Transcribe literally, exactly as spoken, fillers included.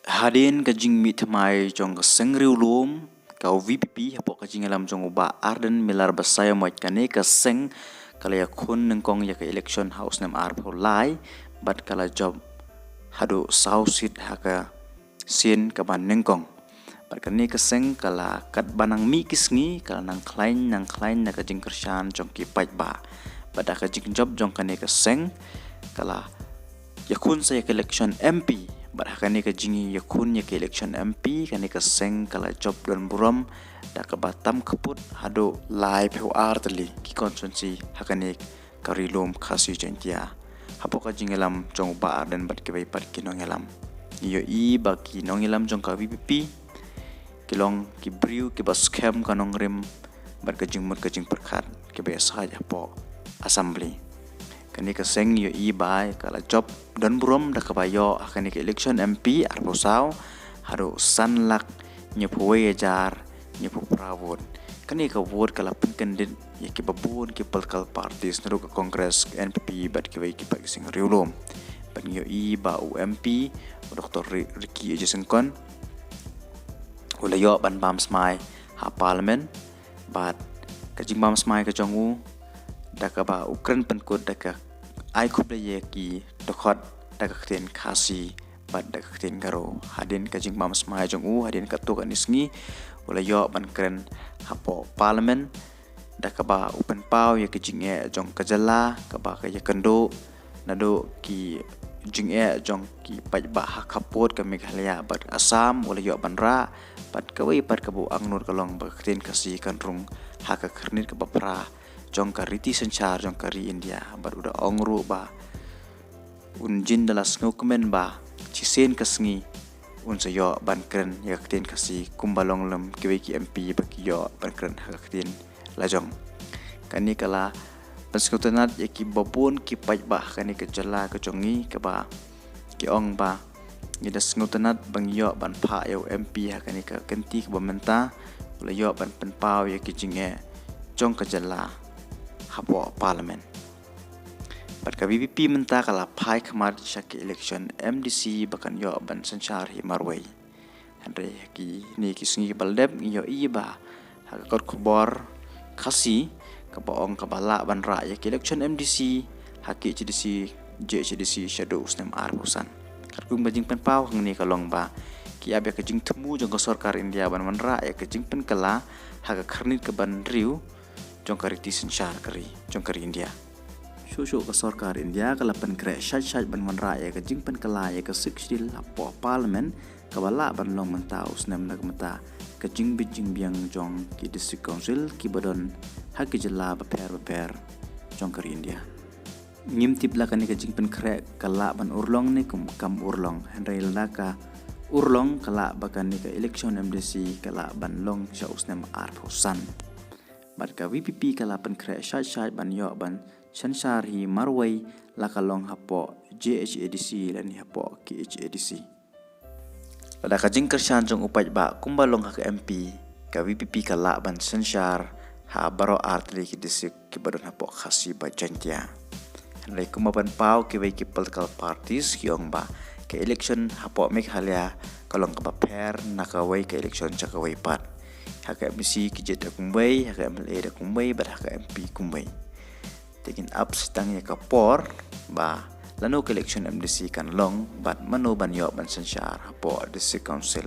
Hadien ka jingmih thymmai jong ka seng riewlum ka VPP hapoh ka jingïalam jong u Bah Ardent Miller Basaiawmoit, kane ka seng ka la ïakhun nyngkong ïa ka election ha u snem arphew lai bad ka la jop haduh saw seat ha ka sien kaba nyngkong. Bad kane ka seng ka la, katba nang mih ki sngi, ka la nang khlaiñ nang khlaiñ na ka jingkyrshan jong ki paidbah. Bad da ka jingjop jong kane ka seng ka la ïakhun sa ïa ka election MP. Bad ha kane ka jingïakhun ïa ka election MP, kane ka seng ka la jop don burom da kaba tam khappud haduh laiphew ar tylli ki constituency ha kane ka ri lum Khasi Jaiñtia. Hapoh ka jingïalam jong u Bah Ardent bad kiwei pat ki nongïalam, ngi ïohi ba ki nongïalam jong ka VPP ki long ki briew kiba skhem ka nongrim bad ka jingmut ka jingpyrkhat kiba ïasaid hapoh Assembly. Kane ka seng ïohi ba ka la jop don burom da kaba ïoh ha kane ka election MP arphew saw haduh san lak hynñiewphew wei hajar hynñiewphew phra vote. Kane ka vote ka la pynkyndit ïa kiba bun ki political parties, naduh ka Congress, NPP bad kiwei ki pat ki seng riewlum. Bad ngi ïohi ba u MP, u Doctor Ri-, Ricky A J Syngkon, u la ïoh ban bam smai ha Parliament bad ka jingbam smai ka jong u da kaba u kren pynkut da ka ai khublei ïa ki dkhot da ka ktien Khasi bad da ka ktien Garo. Hadien ka jingbam smai jong u, hadien katto katne sngi, u la ïoh ban kren hapoh Parliament da kaba u pynpaw ïa ka jingeh jong ka jylla kaba ka ïakynduh naduh ki jingeh jong ki paidbah ha khappud ka Meghalaya bad Assam, u la ïoh ban rah. Bad kawei pat kaba u angnud ka long ba ka ktien Khasi kan rung ha ka khyrnit kaba phra jong ka riti synshar jong ka ri India. Bad u da ong ruh ba un jin da la sngewkmen ba shisien ka sngi un sa ïoh ban kren ïa ka ktien Khasi kumba long lem kiwei ki MP ba ki ïoh ban kren ha ka ktien lajong. Kane ka la pynsngewtynnat ïa kiba bun ki paidbah ha kane ka jylla ka jong ngi, kaba ki ong ba ngi da sngewtynnat ba ngi ïoh ban phah ïa u MP ha kane ka kynti kaba mynta u la ïoh ban pynpaw ïa ki jingeh jong ka jylla hapoh Parliament. Bad ka VPP mynta ka la phai khmat sha ki election MDC ba kan ïoh ban synshar hi marwei. Hynrei ha kine ki sngi ba la dep ngi ïohi ba ha ka kot khubor Khasi kaba ong kaba lah ban rah ïa ki election MDC ha ki KHADC, JHADC shaduh u snem arphew san. Katkum ka jingpynpaw hangne ka long ba ki ap ïa ka jingthmu jong ka sorkar India ban wanrah ïa ka jingpynkylla ha ka khyrnit kaba hynriew jong ka riti synshar ka ri, jong ka ri India. Shuh shuh ka sorkar India ka la pynkhreh shait shait ban wanrah ïa ka jingpynkylla ïa ka Sixth Schedule hapoh Parliament kaba lah ban long mynta u snem na ka bynta ka jingbit jingbiang jong ki District Council kiba don ha ki jylla bapher bapher jong ka ri India. Ngim tip la kane ka jingpynkhreh ka lah ban urlong ne kum kam urlong, hynrei lada ka urlong ka lah ba kane ka election MDC ka lah ban long sha u snem arphew san. Bad ka VPP ka la pynkhreh shait shait ban ïoh ban synshar hi marwei, la ka long hapoh JHADC lane hapoh KHADC. Lada ka jingkyrshan jong u paidbah kumba long ha ka MP, ka VPP ka lah ban synshar ha baroh artylli ki district kiba don hapoh Khasi bad Jaiñtia. Hynrei kumba pynpaw kiwei ki political parties ki ong ba ka election hapoh Meghalaya ka long kaba pher na kawei ka election sha kawei pat. Ha ka MDC ki jied da kumwei, ha ka MLA da kumwei bad ha ka MP kumwei. Te ngin ap tang ïa ka por ba lano ka election MDC kan long bad mano ban ïoh ban synshar hapoh District Council.